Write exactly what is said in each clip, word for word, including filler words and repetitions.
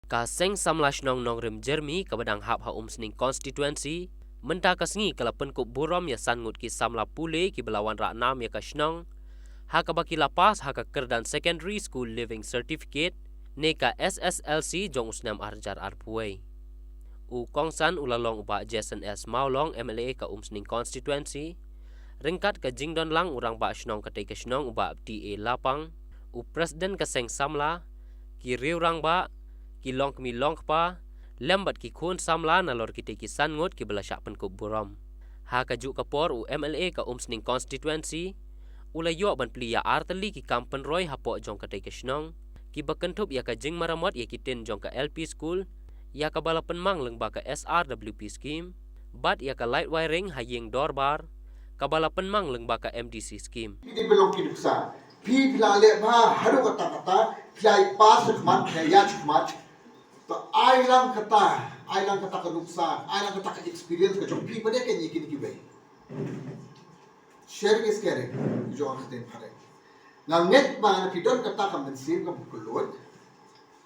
Ka Seng Samla Shnong Nongrim Jermi kaba dang hap ha Umsning Constituency mynta ka sngi ka la pynkup burom ïa san ngut ki samla pule kiba la wanrah nam ïa ka shnong ha kaba ki la pass ha ka kyrdan Secondary School Leaving Certificate ne ka S S L C jong u snem ar hajar arphew wei. U kongsan u la long u Bah Jason S Mawlong, M L A ka Umsning Constituency, ryngkat ka jingdon lang u Rangbah Shnong katei ka shnong u Bah T A Lapang, u President ka Seng Samla, ki riew rangbah, ki longkmie longkpa lem bad ki khun samla nalor kitei ki san ngut kiba la shah pynkup burom. Ha kajuh ka por u M L A ka Umsning Constituency u la ïoh ban plie ïa artylli ki kam pynroi hapoh jong katei ka shnong kiba kynthup ïa ka jingmaramot ïa ki tin jong ka L P School, ïa kaba la pynmang lyngba ka S R W P scheme, bad ïa ka light wiring ha ïing dorbar kaba la pynmang lyngba ka M D C scheme. Phi dei ban long ki nuksa. Phi phi la leh bha haduh katta katta, phi la pass shakhmat, phi la ïaid shakhmat. To ai lang kata, ai lang kata ka nuksa, ai lang kata ka experience ka jong phi, phi dei ka nyi kini ki bei. Sharing is caring. Jong ka ktien phareng. Nga ngeit ba na phi don kata ka mynsiem ka buklut.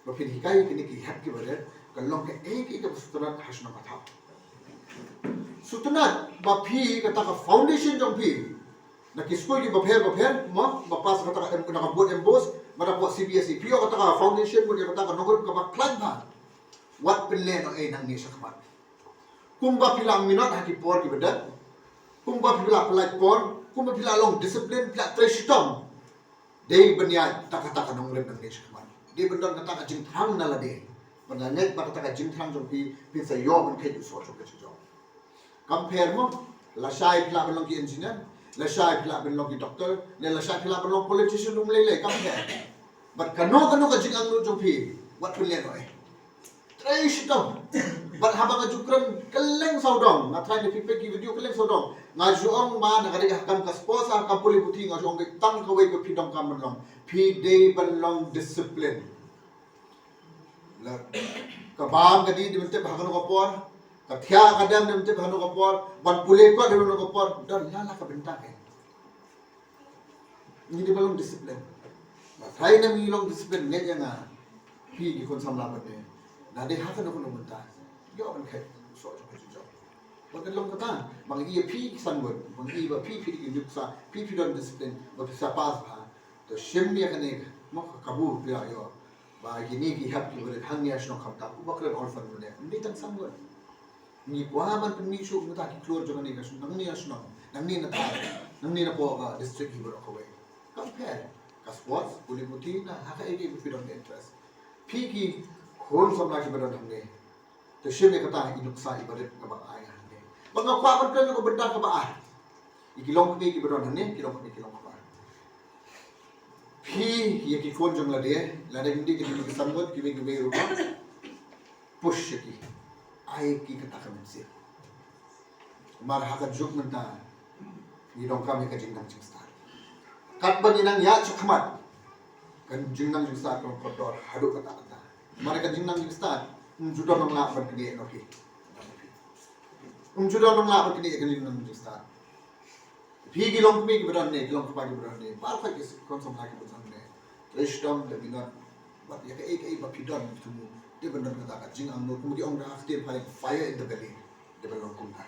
Ba phin hikai kini ki hep ki barit ka long kaei kaei kaba sngewtynnat ha shnong ka thaw. Sngewtynnat ba phi kata ka foundation jong phi na ki skul kiba pher ba pher mo ba pass kata ka em na ka board M BOSE, ba da ka C B S E phi ïoh kata ka foundation mo ïa kata ka nongrim kaba khlaiñ bha. Wat pynlehnohei nangne shakhmat. Kumba phi la minot ha ki por kiba dep, kumba phi la pynlait por, kumba phi la long discipline, phi la trei shitom. Dei ban ïaid da kata ka nongrim nangne shakhmat. Dei ban don kata ka jingthrang na lade. Ban ngeit ba kata ka jingthrang jong phi phin sa ïoh ban kheit u soh jong ka jingjop. Kam pher mo, lashai phi lah ban long ki engineer, lashai phi lah ban long ki doctor, ne lashai phi lah ban long politician um lei lei, kam pher. Bad kano kano ka jingangnud jong phi, wat pynlehnohei. Trei shitom. Bad haba nga ju kren kylleng sawdong, nga tharai ne phi peit ki video kylleng sawdong. Nga ju ong ba na ka ri ha kam ka sports, ha kam pule puthi, nga ju ong ba tang kawei ba phi donkam ban long. Phi dei ban long discipline. La ka bam ka dih dei ban tip ha kano ka por, ka thiah ka dem dei ban tip ha kano ka por, ban pule kot dei ban kano ka por, don la la ka bynta ka. Ngi dei ban long discipline. Ba tharai na ngi long discipline ngeit ïa nga. Phi ki khun samla ba ne. Na dei ha kano kano bynta. Ïoh ban kheit soh jong ka jingjop. Ba ka long kata, ba ngi ïa phi ki san ngut, ba ngi ba phi phi dei ki nuksa, phi phi don discipline, ba phi sa pass bha. To shim ïa kane, mo ka kabu phi ïa ïoh. Ba kine ki hep ki barit hangne ha shnong khamtam, uba kren orphan mane. Ngi tang san ngut. Ngi kwah ban pynmih shuh mynta ki khlur jong ngi ka shnong, nangne ka shnong, nangne na thaiñ, nangne na poh ka district hi baroh kawei. Kam pher, ka sports, pule puthi na ha kaei kaei ba phi don ka interest. Phi ki khun samla kiba don hangne. To shim ïa kata i nuksa i barit kaba ai hangne. Ba nga kwah ban kren ka bynta kaba ar. I ki longkmie kiba don hangne, ki longkmie ki longkpa. Phi ïa ki khun jong lade, lada ngi dei ki dei ki san ngut kiwei kiwei ruh. Push ïa ki. Ai ki kata ka mynsiem. Namar ha ka juk mynta ngi donkam ïa ka jingnang jingstad. Katba ngi nang ïaid shakhmat, ka jingnang jingstad ka long kordor haduh katta katta. Namar ka jingnang jingstad, ym ju don nang lah ban knieh noh phi. Ym ju don nang lah ban knieh ïa ka jingnang jingstad. Phi ki longkmie kiba don ne, ki longkpa kiba don ne, baroh ki khun samla kiba don ne. Trei shitom, dei ban minot bad ïa kaei kaei ba phi don, phi thmu. Dei ban don kata ka jingangnud, kumba ki ong da ha ka ktien phareng, fire in the belly. Dei ban long kumta.